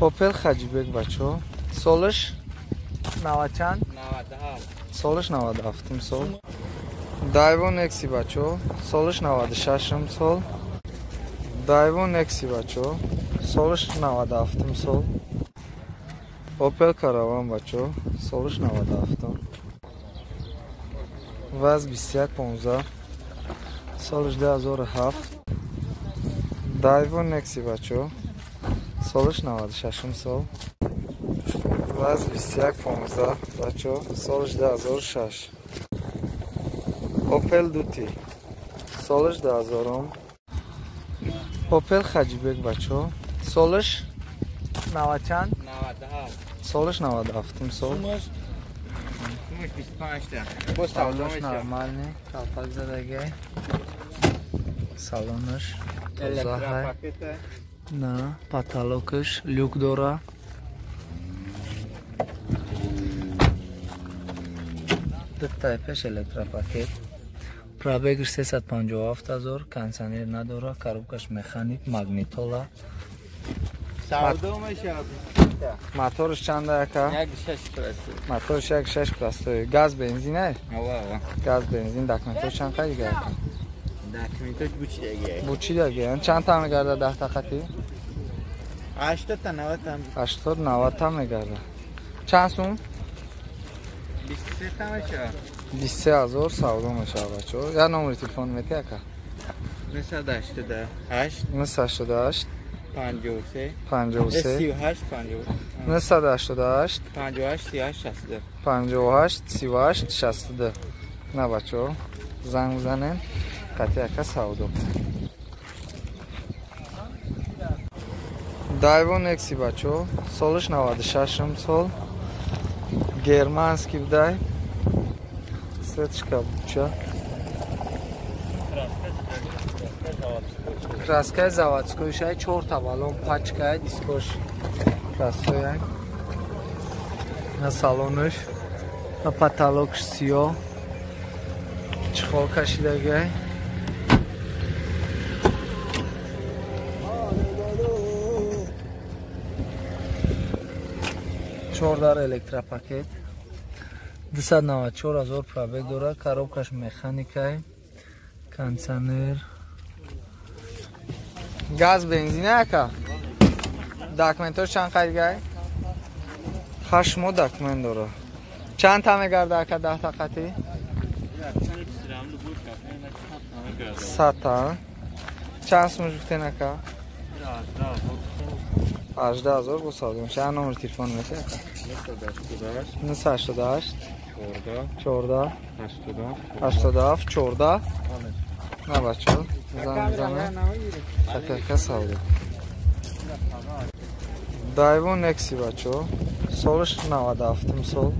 Опел Хаҷибек бачо. Солаш 90 чанд? 97. Солаш 97 сол. Дайво Некси бачо. Солаш 96 сол. Дайво Некси бачо. Солаш 97 сол. Опел Караван бачо. Солаш 97. ВАЗ 2115. Солаш 2007. Дайво Некси бачо. Солаш 96 сол. ВАЗ 2115 бачо. Солаш 2006. Опел Дути. Солаш 2000. Опел Хаҷибек бачо. Солаш 90 чанд? 97. Солаш 97 сол. Сумаш 25 та. Бо салонаш нормальный, қалпак задагай. Салонаш тоза. На, потолокаш люк дора. Дутаи пеш электропакет. Пробегаш 357 ҳазор, кондиционер надора, коробкаш механик, магнитола. Моторш чанда яка? 1.6 простой. Моторш 1.6 простой. Газ бензин ай? Ава. Газ бензин документош чанд қайда яка? Документош бучидаги. Бучидаги. Чанд та мегарда 10 та қати? 80 та 90 та. 80 90 та мегарда. Чанд сум? 23 та мешава. 23 ҳазор савдо мешава бачо. Я номери телефон мети яка? 988 988 53 53 38 58 988 58 38 62 58 38 62. На бачо, занг бизанем, қати яка савдо. Дайво Некси бачо, солаш 96 сол. Германский бдай. Светочка буча. Краскаи заводской шай, 4 та баллон пачкай, дискош простой. На салонаш, на потолокш сиё. Чехол кашидагай. Чордар электропакет. 294 ҳазор пробег дора, коробкаш механикай, кондиционер. Газ бензин яка? Документош чанд қайдгай? 8 моҳ документ дора. Чанд та мегарда ака 10 та қати? 100 та. Чанд сум гуфтен ака? 18 ҳазор бо савдо мешава. Номери телефон мети ака? 988 14 87 14. На бачо, занг бизанем. Хатака савдо. Дайво Некси бачо. Солаш 97 сол.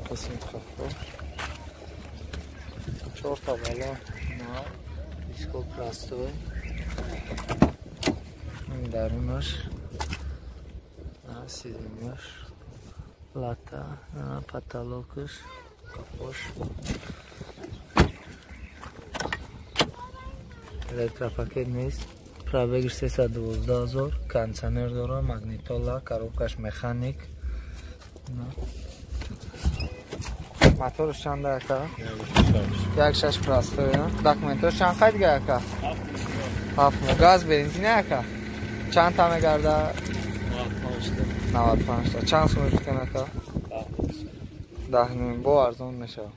Қисмат хафо. 4 та баллон. На, диско простой. Дарунаш. На, сиденьяш. Лата, на, потолокаш, капош. Электропакет нест. Пробегаш 312 ҳазор, кондиционер дора, магнитола, коробкаш механик. Моторш чанда яка? 1.6 простой. Документош чанд қайдга яка? 7 моҳ. Газ бензин яка? Чанд та мегарда? 95 та. Чанд сум гуфтен ака? 10 ним. Бо арзон мешава.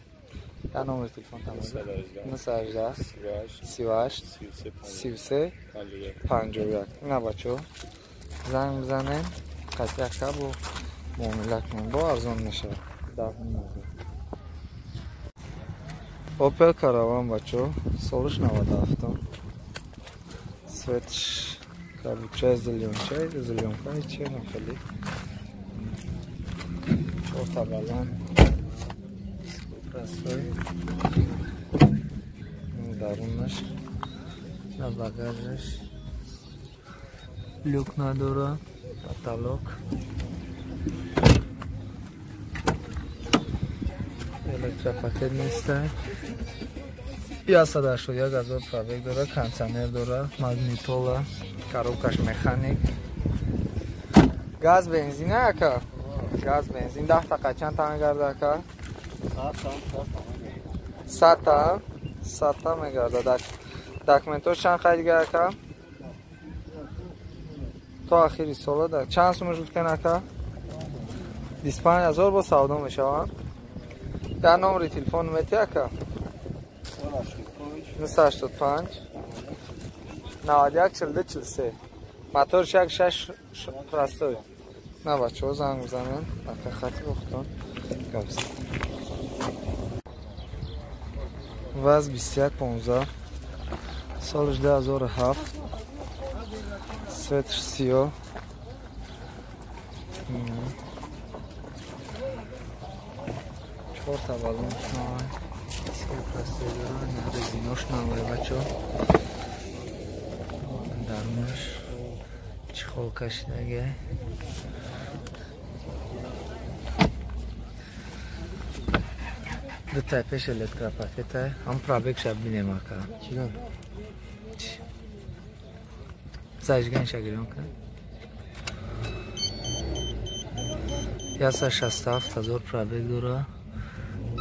Я номер телефон там. 918 38 33 51. На бачо, занг бизанем, қати яка бо муомила кунем. Бо арзон мешава. 10 ним. Опел Караван бачо, солаш 97. Светш кабуча зелёнча, зелёнка че хеле. 4 та баллон. Простой. Дарунаш. На багажаш. Люк надора, потолок. Электропакет нестай. 181 ҳазор пробег дора, кондиционер дора, магнитола, коробкаш механик. Газ бензин ака? Газ бензин 10 тақа чанд та мегарда ака? 100 та, 100 та мегарда. Документош чанд қай дига ака? То охири сола да. Чанд сумаш гуфтен ака? 25 ҳазор бо савдо мешаванд. Дар номери телефон мети ака? 985 91 42 43. Моторш 1.6 простой. На бачаҳо занг бизананд, ака хати бохтон гап зад. ВАЗ 2115 солиш 2007, светш сиёҳ. Чорта балонш навай, сиёҳ простой дора, резинош навай бачаҳо. Дармаш чехол кашидаги. Дутай пеш электропакетай, ҳам пробег шаб бинем ака. Зажиган шагирён ка. 167 ҳазор пробег дора.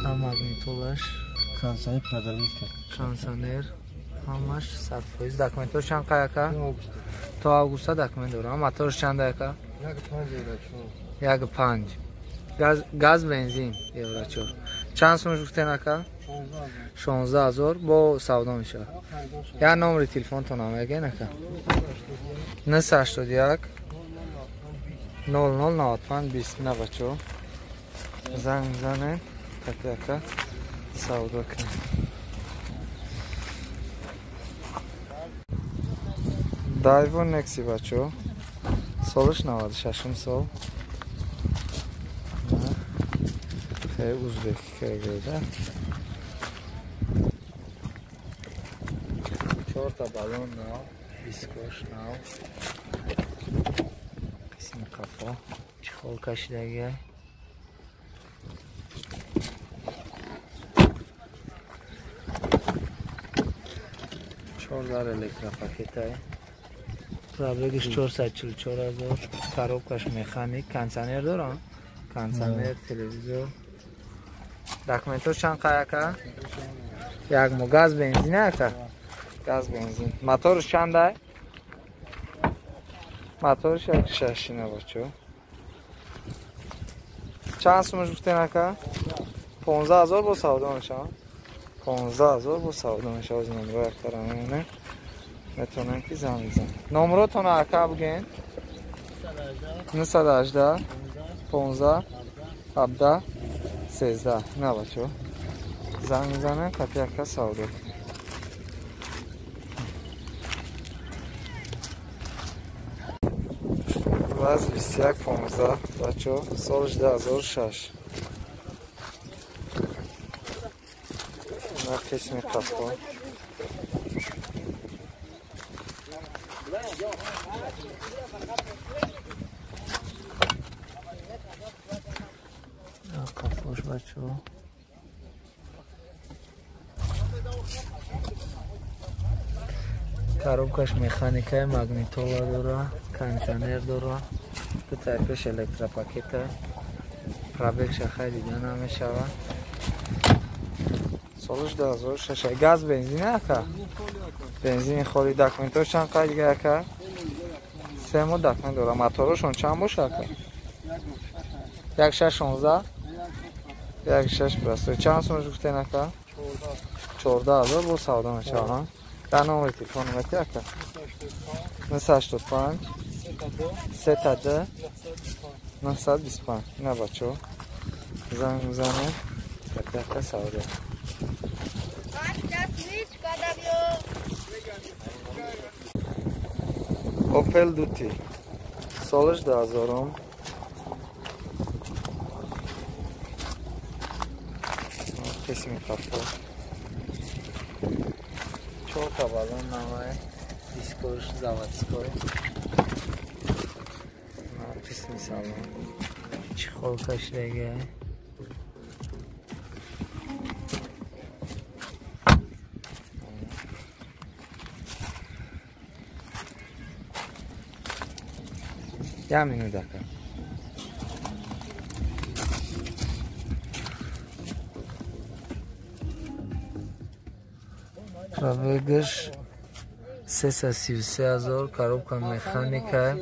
Ҳам магнитолаш, кондиционер продавид кард. Кондиционер ҳамаш 100%. Документош чанд қай ака? То августа документ дора. Моторш чанд ака? 1.5 евро 4. 1.5. Газ бензин евро 4. Чанд сумаш гуфтен ака? 16 ҳазор бо савдо мешавад. Як номери телефонтон ҳам мегӯен ака? 981 00 95 20. На бачаҳо занг бизанед, таки ака савдо кунед. Дайво Некси бачаҳо, солаш 96 сол. Хеле узбек кегеда. Чорта балон нав, дискош нав. Қисми қафо, чехол кашидаги. Чордар электропакетай. Пробегиш 444 ҳазор, коробкаш механик, кондиционер дора? Кондиционер, телевизор. Документош чанд қай ака? Як моҳ. Газ бензин ака? Газ бензин. Моторш чандай? Моторш 1.6 на бачаҳо. Чанд сумаш гуфтен ака? 15 ҳазор бо савдо мешавад. 15 ҳазор бо савдо мешавад. Номро яктара мемонем. Метавонем ки занг бизанем. Номротонро ака бигӯен? 918 15 17 13. На бачаҳо занг мезанем, қати ака савдо кунем. ВАЗ 2115 бачаҳо, солиш 2006. На қисми қафо. Қафош бачаҳо. Коробкаш механикай, магнитола дора, кондиционер дора, дутай пеш электропакета. Пробегша хай дида намешавад. Солиш 2006. Газ бензин ака? Бензини холи. Документош чанд қай дига ака? 3 моҳ документ дора. Моторошон чанд боша ака? 1.6 16 1.6 простой. Чанд сумаш гуфтен ака? 14 ҳазор бо савдо мешавад. Дар номери телефон мети ака? 985 32 925. На бачаҳо занг бизанед, таки ака савдо. Opel Duty солиш 2000. Қисми қафо. Чорта балон навай, дискош заводской. Қисми салон. Чехол кашидаги. Я минут ака. Пробегаш 333 000, коробка механика,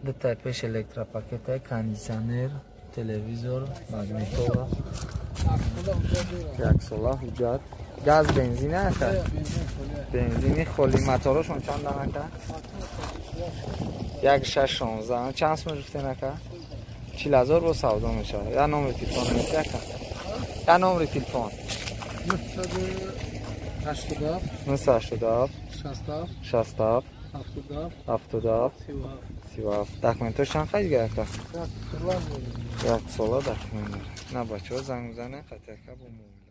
дутай пеш электропакета, кондиционер, телевизор, магнитола. Як сола ҳуҷҷат. Газ бензин ака? Бензини холи. Моторошон чанд ака? 1616. Чанд сум гуфтен ака? 40 000 бо савдо мешавад. Я номери телефон меси ака? Я номери телефон. 987 987 67 67 77 77 37. 37. Документош чанд қайдга ака? Як сола документ. На бачаҳо занг мезанем, қатъи ака бо муомила.